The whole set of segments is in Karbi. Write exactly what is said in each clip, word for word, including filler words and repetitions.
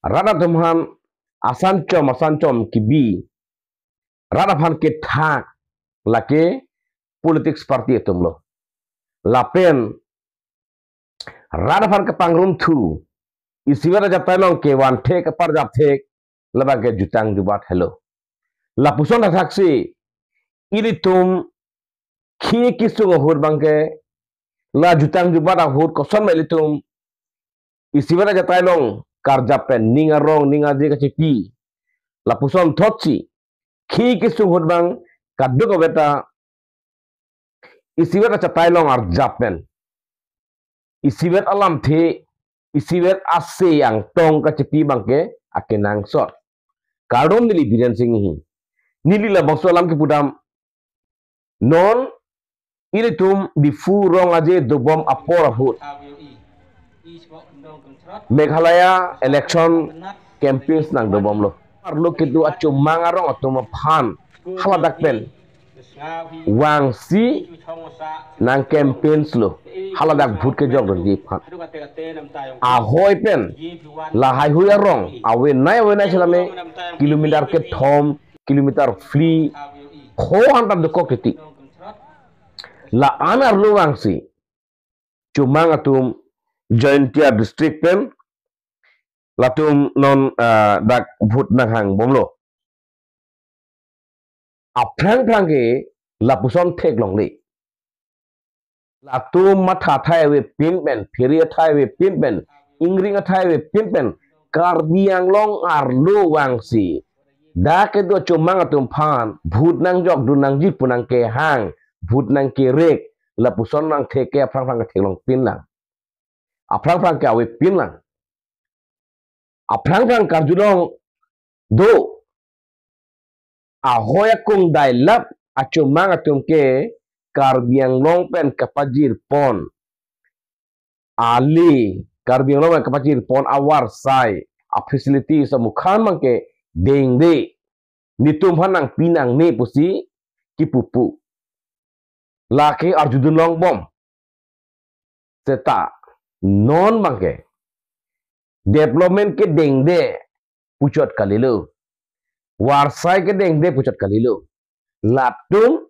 rat atum aphan asan chom asan chom kebi, rat aphan kethak lake politics party atum lo. Lapen rat aphan kapangrum thu, isivet achatai along kevan thek, kaparjap thek, labang ke jutang jubat helo. Lapuson athaksi, ilitum khei kesung ahut abang ke, la jutang jubat ahut koson ma ilitum isivet achatai along karjap pen ning arong ning aje kachepi. Lapuson thotsi, khei kesung ahut abang kadokave ta isivet achatai along arjap pen, isivet alamthe, isivet ase angtong kachepi abang ke akenangsot. Kardom neli Biren Sing Enghi. Neli labangso alam kepudam, non ilitum Diphu rong aje dobom apor ahut Meghalaya election campaigns nangdobomlo. Arlo kedo achomang arong atum aphan haladak pen vangsi nang campaigns lo, haladak vote kejokdunji aphan. Ahoi pen lahaihui arong avenai avenai setame kilometer kethom, kilometer phli, pho anta dokok titi. La-an arlo vangsi chomang atum Jaintia district pen latum non, ah, dak vote nanghangbomlo. Aphrang phrang ke lapuson theklongle. Latum matha athai avepin pen, phiri athai avepin pen, ingring athai avepin pen, Karbi Anglong arlo vangsi dak kedo chomang atum aphan vote nangjokdun nangji pu nangkehang, vote nangkerek, lapuson nangthek ke aphrang phrang ke theklongpinlang. Aphrang phrang ke avepinlang. Aphrang phrang karjulong do. Ahoi akung dailap achomang atum ke Karbi Anglong pen kapajirpon, ali Karbi Anglong pen kapajirpon avarsai, a facilities amukhan abang ke dengde. Netum aphan nangpi nangne pusi kipupu. Lake arjudun longbom. Seta non abang ke development kedengde puchot kalilo, varsai kedengde puchot kalilo. Latum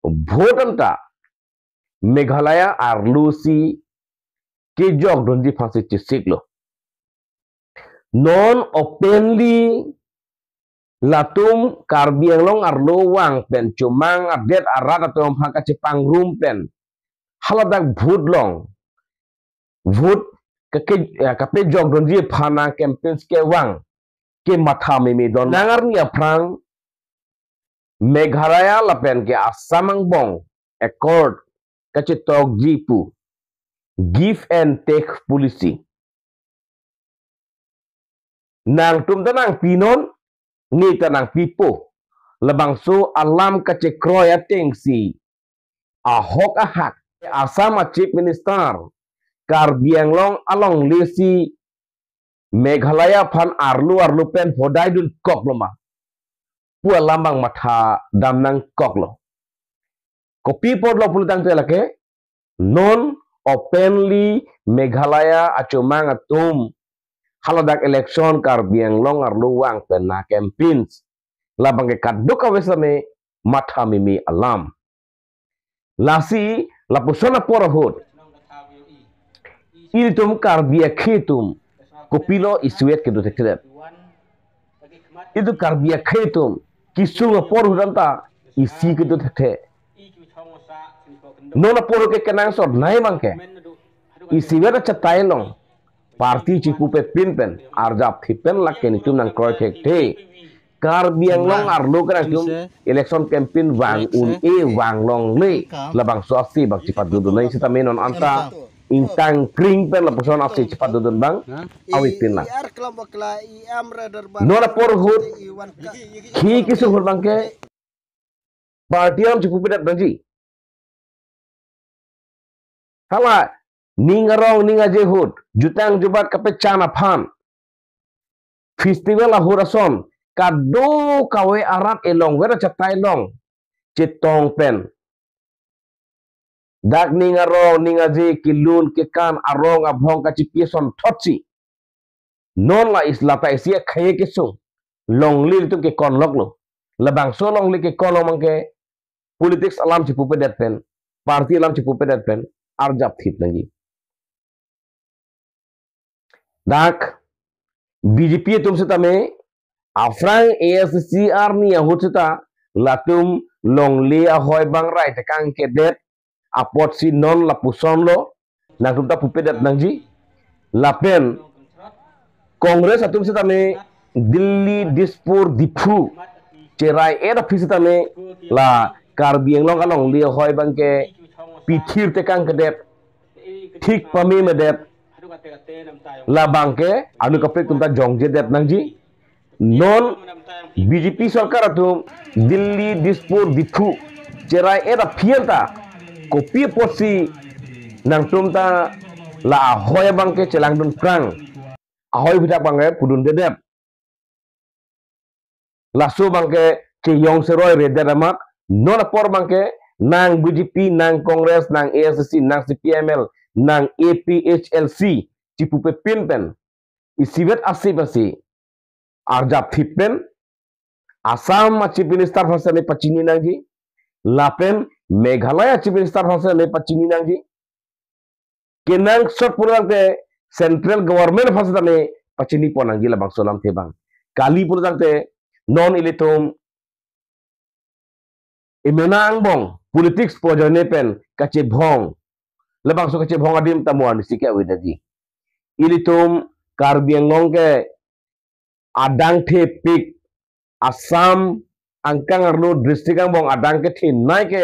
vote anta Meghalaya arlosi kejokdunji aphansi chesiklo. Non openly latum Karbi Anglong arlo vang pen chomang adet arat atum aphan kachepangrum pen haladak vote along, vote kake, eh, kapejokdunji aphan campaigns kevang ke matha meme don. Nangarni aphrang Meghalaya lapen ke Assam angbong accord kachetokji pu, give and take policy. Nangtum ta nangpinon, ne ta nangpipo. Labangso alam kachekroi atengsi ahok ahak Assam a Chief Minister Karbi Anglong alonglesi Meghalaya aphan arlo arlo pen hodaidun koklo ma pu alam abang matha dam nangkoklo. Kopi apotlo pulotangte lake non openly Meghalaya achomang atum haladak election Karbi Anglong arlo vang pen na campaigns, labang ke kadokave setame matha meme alam. Lasi lapuson apor ahut ilitum Karbi akhei atum kopilo isivet kedo thekthe? Itum Karbi akhei atum kesung apor ahut anta isi kedo thekthe. Non apor ke kenangsot nai abang ke isivet achatai along party chipupe pin pen arjap thip pen lake netum nangkroi thekthe. Karbi Anglong arlo ke nangtum election campaign vang un-e, vang longle, labangso ase abang chepatdodun nai setame non anta ingtang kring pen lapuson ase chepatdodun abang avepinlang. Non apor ahut khei kesung ahut abang ke party alam chipupedet nangji. Hala ning arong ning aje ahut jutang jubat kapechan aphan, festival ahut ason kadokave arat elongver achatai along chetong pen dak ning arong ning aje kelun kekan arong abhong kachipi ason thotsi Non la isi lata isi akhei kesung longle ilitum ke konloklo. Labangso longle ke konlok abangke politics alam chipupedet pen, party alam chipupedet pen arjap thip nangji. Dak B J P atum setame aphrang A S D C arni ahut seta latum longle ahoi abang rai tekang kedet apotsi non lapusonlo, nangtum ta pupedet nangji. Lapen Congress atum setame Delhi, Dispur, Diphu cherai-et aphi setame la Karbi Anglong alongle ahoi abangke pithir tekang kedet, thik pamemedet, labangke anu kaprek atum ta jongjedet nangji. Non B J P sorkar atum Delhi, Dispur, Diphu cherai-et aphi anta kopi apotsi nangtum ta la ahoi abangke chelangdun prang, ahoi bithak abangke pudundedet. Laso abangke cheyong seroi redet amat, non apor abangke nang B J P, nang Congress, nang A S D C, nang C P I M L, nang A P H L C chipupepin pen isivet asip asi arjap thip pen Assam a Chief Minister aphan setame pachini nangji, lapen Meghalaya Chief Minister aphan setame pachini nangji. Kenangsot pulotangte central government aphan setame pachini pon nangji labangso alamthe abang. Kali pulotangte non ilitum imena angbong politics pu ajoine pen kachebhong, labangso kachebhong adim ta mo arnisi ke avedetji. Ilitum Karbi Anglong ke adang thepik, Assam angkang arlo district angbong adang kethenei ke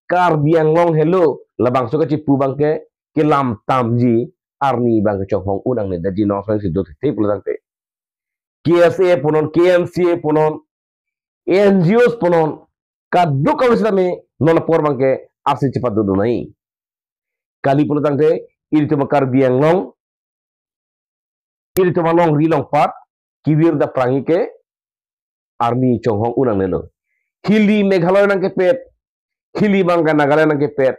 Karbi Anglong helo, labangso kachipu abangke kelam tamji, arni abangke chonghong un nangnedetji, non asonsi do thepik pulotangte. K S A punon, K N C A punon, N G Os punon, kadokave setame non apor abangke arsi chepadodun nai. Kali pulotangte ilitum Karbi Anglong, ilitum alongri alongpat kevir dapprangji ke arni chonghong un nangnelo. Hili Meghalaya nangkepet, hili abangke Nagaland nangkepet,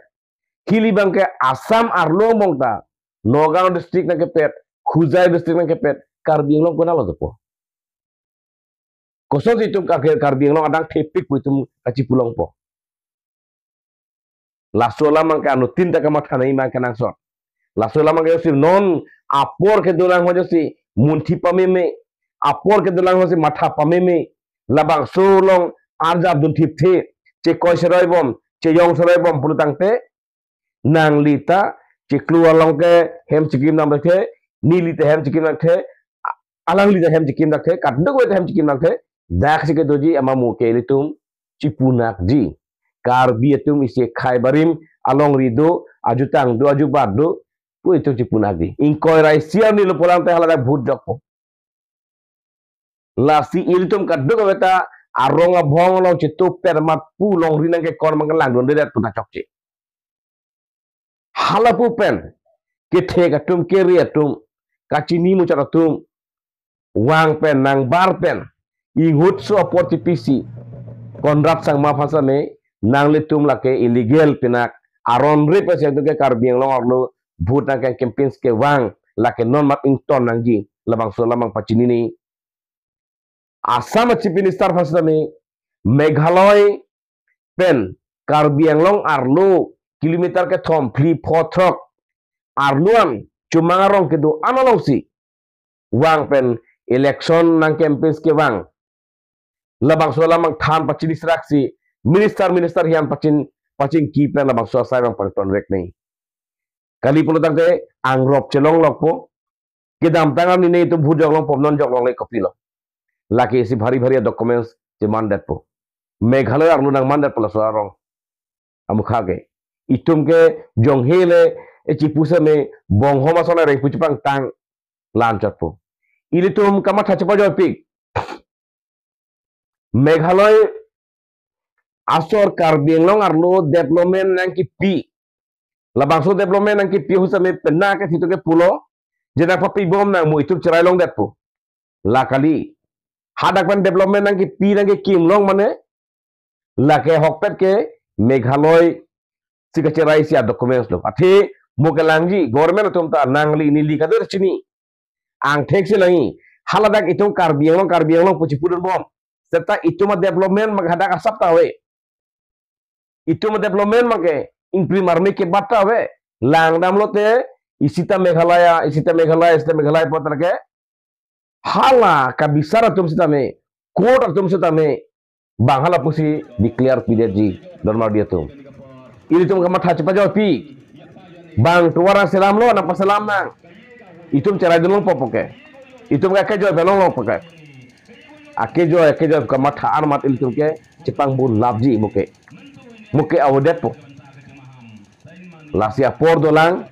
hili abangke Assam arlo angbong ta, Nagaon district nangkepet, Hojai district nangkepet, Karbi Anglong konatlo dopo? Kosonsi itum Kar-, Karbi Anglong adang thepik pu itum kachipu longpo? Laso alam abangke anuttin ta kamatha nangji abang kenangsot. Laso alam abangke josi non apor kedolang ho josi munthi pameme, apor kedolang ho josi matha pameme, labangso along arjap dun thipthe, chekoi seroi bom, cheyong seroi bom pulotangte, nangli ta chiklo along ke hem chikim nangthe, neli ta hem chikim nangthe, a-, alangli ta hem chikim nangthe, kadokave ta hem chikim nangthe, daksi kedoji amat mo ke ilitum chipu nakji. Karbi atum isi khei barim alongri do, ajutang do, ajubat do, pu itum chipu nakji. Ingkoi ra isi arni lo pulotangte haladak vote dokpo. Lasi ilitum kadokave ta arong abhong along chetupet amat pu longri nangkekon abang langdundedet pu ta chokche. Halapu pen kethek atum, kere atum, kachini muchot atum vang pen nangbar pen inghutso apor chepisi Conrad Sangma aphan setame nanglitum lake illegal pinak aron rip asai atum ke Karbi Anglong arlo vote nangkang campaigns kevang lake non amat ington nangji, labangso alam abang pachinine. Assam a Chief Minister aphan setame Meghalaya pen Karbi Anglong arlo kilometer kethom phli pho throk arlo an chomang arong kedo-an alongsi vang pen election nang campaigns kevang, labangso alam abang than pachini seraksi minister, minister hian pachin, pachingki pen labangso asai abang pangton rek nai. Kali pulotangte angrop chelonglokpo. Kedamtang arni ne itum vote joklongpo, non joklongle kopilo? Lake isi bhari bhari documents chemandetpo. Meghalaya arlo nangmandetpo laso arong amukha ke. Itum ke jonghele e chipu setame bonghom ason areng pu chepangtang lanchotpo. Ilitum kamatha chepajoipik. Meghalaya asor Karbi Anglong arlo development nangkipi. Labangso development nangkipi ahut setame penang ke thito ke pulo, je nangpapi bom nang mo itum cherai longdetpo. La kali. Hadak pen development nangkipi nangkekim long mane, lake ahokpet ke Meghalaya si kacherai si a documents lo. Athe mo kelangji government atum ta nangli neli kadokave chini. angthek si nangji. Haladak itum Karbi Anglong, Karbi Anglong pu chipudun bom. Seta itum a-development abang hadak asap ta ave. Itum a-development abangke ingprim arme kebat ta ave. Langdamlote isi ta Meghalaya, isi ta Meghalaya, isi ta Meghalaya pu ta ke hala kabisar atum sitame, court atum sitame, bang hala pusi declare pidetji, don marli atum. Ilitum kamatha chepajoipi. Bang tovar nangselamlo, nangpaselam nang. Itum cheraidunlongpo puke. Itum ke akejoi pelonglongpo ke. Akejoi, akejoi kamatha armat ilitum ke chepangbulapji mo ke. Mo ke avedetpo. Lasi apor dolang,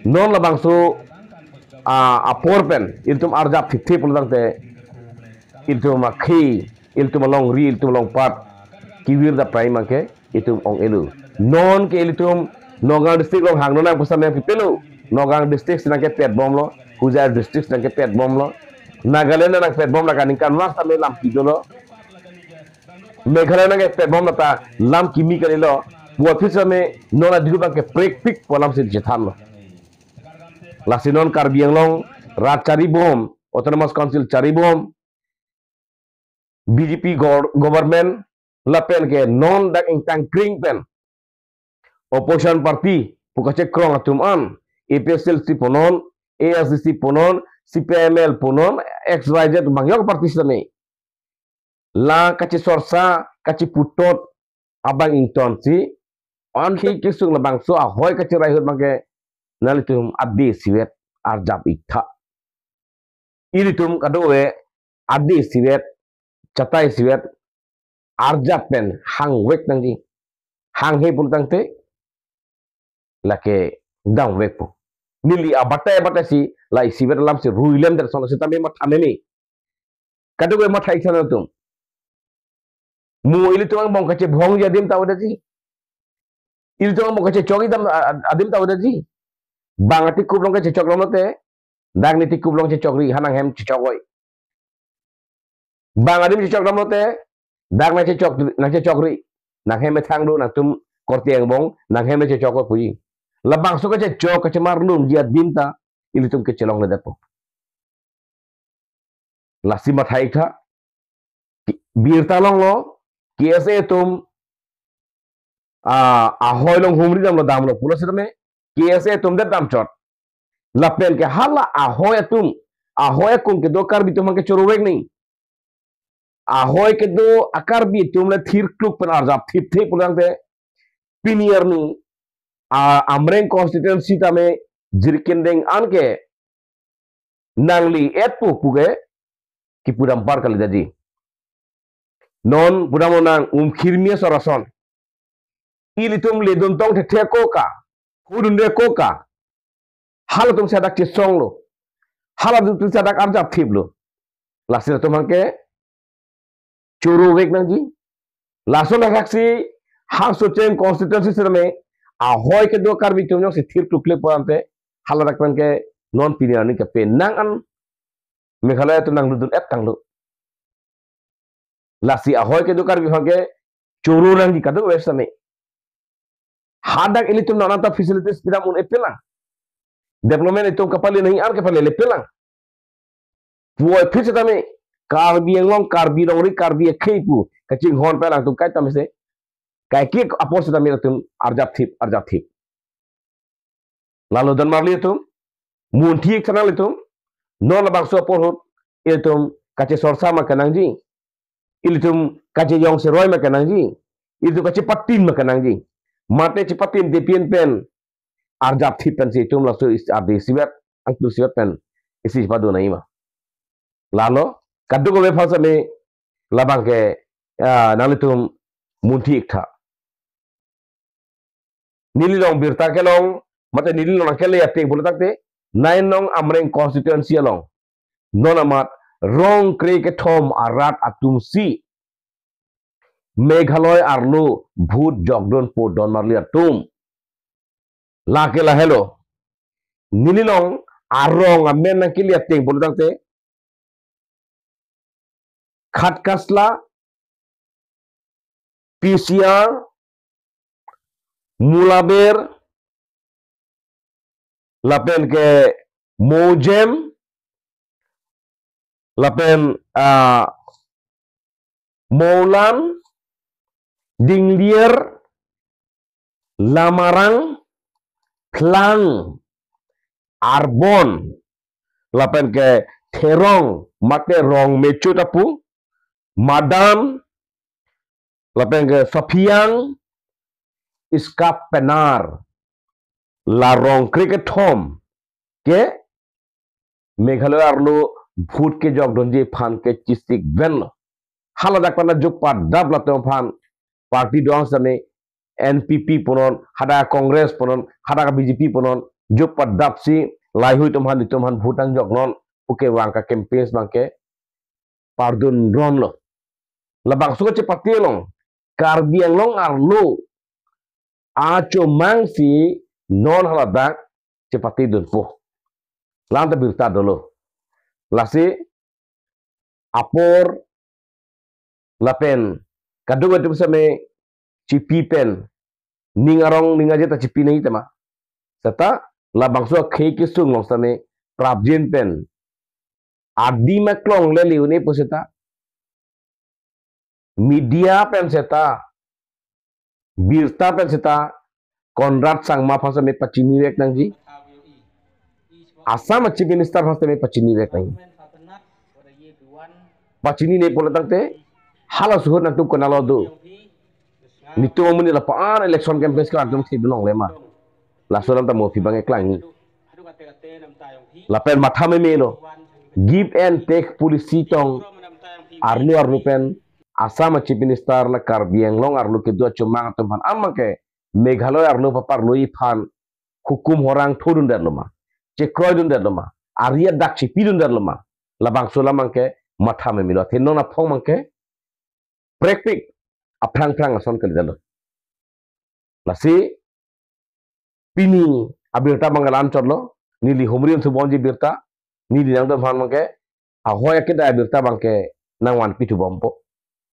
non labangso, ah, apor pen ilitum arjap thipthip pulotangte, ilitum akhei, ilitum alongri, ilitum alongpat kevir dap prai abangke itum ong-elo. Non ke ilitum Nagaon district along hang non nang pusam yang pipelo. Nagaon district si nangkepet bomlo, Hojai district si nangkepet bomlo, Nagaland nangpet bom lake aningkanvang sitame lam kidolo. Meghalaya nangkepet bom lata lam kimi kalilo. Puvoiphit sitame non adigu abangke prekpik pu alam si chethanlo. Lasi non Karbi Anglong rat chari bom, Autonomous Council chari bom, B J P gor-, government lapen ke non dak ingtangkring pen opposition party pu kachekrong atum an, A P H L C punon, A I C C punon, C P I M L punon, X Y Z bang yok party sitame la kachesorsa, kacheputot abang ingtonsi, anke kesung labangso ahoi kacherai ahut abangke nanglitum ade isivet arjap iktha. Ilitum kadokave ade isivet, chatai isivet, arjap pen hangvek nangji. Hanghe pulotangte lake damvekpo. Neli abatai abatai si la isivet alam si ruilem der son sitame matha meme. Kadokave matha iktha nangtum. Mo ilitum angbong kachebhongji adim ta avedetji. Ilitum angbong kachechokji dam a-, a-, adim ta avedetji. Bang atikup along kachechok damlote, dak nitikup along chechokri, ha nanghem chechok oi. Bang adim chechok damlote, dak nangchechok, nangchechokri, nanghem methang do, nangtum korte angbong, nanghem chechok oi puji. Labangso kachechok, kachemarlumji adim ta ilitum kechelongledetpo. Lasi matha iktha. Birta longlo, K S A atum, ah, ahoi along humri damlo damlo pulo sitame, K S A atum det damchot. Lapen ke hala ahoi atum, ahoi akung kedo Karbi atum abangke chorovek nangji. Ahoi kedo a-Karbi atum le thirkluk pen arjap thipthip pulotangte, pini arni, a, Amreng constituency tame jirikindeng anke nangli-etpo puke kipudam par kalidetji. Non pudamlo nang, Umkhirmi asor ason. Ilitum ledun tong thethe ko ka, hudunde ko ka. Halatum si hadak chesonglo. Halatum si hadak arjap thiplo. Lasi latum abangke chorovek nangji. Lason athaksi ha Socheng constituency sitame ahoi kedo Karbi atum jongsi thirkluk le pulotangte, haladak pen ke non pini arni ke penang an Meghalaya atum nanglutdun-et tanglo. Lasi ahoi kedo Karbi abangke choro nangji kadokave sitame. Hadak ilitum nana ta facilities pidam un-epelang. Development itum kapale nangji an kapalelepelang. Puvoiphit sitame Karbi Anglong, Karbi longri, Karbi akhei pu kachinghon pelang atum kaita mese. Kaike apor sitame atum arjap thip, arjap thip. Lalo don marli atum, munthi iktha nanglitum, non labangso apor ahut, ilitum kachesorsa ma kenangji, ilitum kachejong seroi ma kenangji, ilitum kachepatin ma kenangji. Mate chepatin depin pen, arjap thip pensi itum laso is-, ade isivet, angthu isivet pen isi padu nangji ma. Lalo, kadokave aphan sitame labangke, ah, nanglitum munthi iktha. Neli long birta kelong, mate neli long nangkele ateng pulotangte, nai nong Amreng constituency along. Non amat rong kre kethom arat atum si Meghalaya arlo vote jokdunpo don marli atum. Lake lahelo. Neli long arong amen nangkele ateng pulotangte, Khatkhasla, P C R, Mulaber, lapen ke Moujem, lapen, ah, Maulan, Dingliar, Lamarang, Phlang, Arbon, lapen ke Therong, mate Rongmecho ta pu, Madan, lapen ke Saphiyang, Iskap Penar, la rong krekethom ke Meghalaya arlo vote kejok dunji aphan ke chesik venlo. Haladak pen ajok padap latum aphan party do-an sitame N P P punon, hadak Congress punon, hadak B J P punon, jok padapsi laheihui atum aphan, itum aphan vote nangjoknon pu kevang ka campaigns abang ke pardun ronlo. Labangso kachepate along Karbi Anglong arlo achomangsi non haladak chepatedunpo. La-an ta birta dolo. Lasi apor lapen kadokave atum sitame chipi pen ning arong ning aje ta chipi nangji tema. Seta labangso akhei kesung along sitame prapjin pen adim aklongle le-un-e pu seta, media pen seta, birta pen seta Conrad Sangma aphan sitame pachinivek nangji, Assam a-Chief Minister aphan sitame pachinivek nangji. Pachinine pulo tangte, halaso ahut nangtum konatlo do? Netum amonit lapu-an election campaigns ke nangtum thip longle ma? Laso alam ta mo aphi abang eklangji. Lapen matha memelo. Give and take policy tong arlo arlo pen Assam a-Chief Minister la Karbi Anglong arlo kedo achomang atum aphan abang ke Meghalaya arlo paparlo aphan hukum horang thodundetlo ma, chekroidundetlo ma, ari adak chepidundetlo ma, labangso alam abang ke matha memelo. Athe non aphong abang ke prekpik aphrang phrang ason kalidetlo. Lasi pini abirta abang ke la-an chotlo, neli humri un-thu bomji birta, neli nangtum aphan abang ke ahoi akedai abirta abang ke nangvanpi thu bompo.